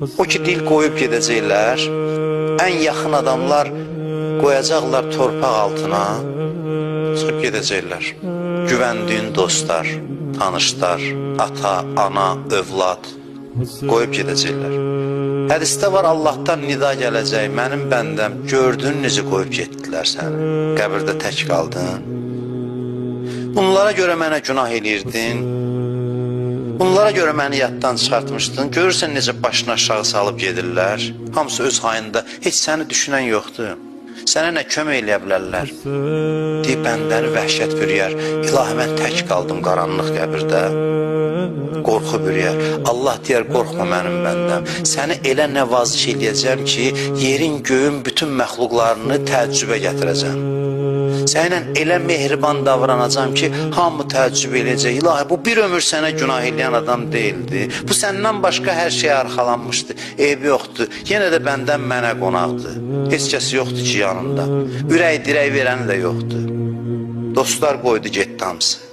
O ki dil qoyub gedəcəklər, ən yaxın adamlar qoyacaqlar torpaq altına, çıxıb gedəcəklər. Güvəndiyin dostlar, tanışlar, ata, ana, övlad qoyub gedəcəklər. Hədisdə var, Allahdan nida gələcək, mənim bəndəm, gördün necə qoyub getdilər səni, qəbirdə tək qaldın. Bunlara görə mənə günah eləyirdin, bunlara görə məni yaddan çıxartmışdın. Görürsən necə başını aşağı salıb gedirlər, hamısı öz hayında, heç səni düşünən yoxdur. Sənə nə kömək eləyə bilərlər? Deyib, bəndəni vəhşət bürüyər. İlahi, mən tək qaldım qaranlıq qəbirdə. Qorxu bürüyər. Allah deyər, qorxma mənim bəndəm. Səni elə nəvaziş eləyəcəm ki, yerin, göyün bütün məxluqlarını təəccübə gətirəcəm. Səninlə elə mehriban davranacam ki, hamı təəccüb eləyəcək. İlahi, bu bir ömür sənə günah eləyən adam deyildi. Bu səndən başqa hər şeyə arxalanmışdı. Eybi yoxdur. Yenə də bəndən mənə qonaqdır. Heç kəs yoxdur ki yanında. Ürək dirək verəni də yoxdur. Dostlar qoydu getdi hamısı.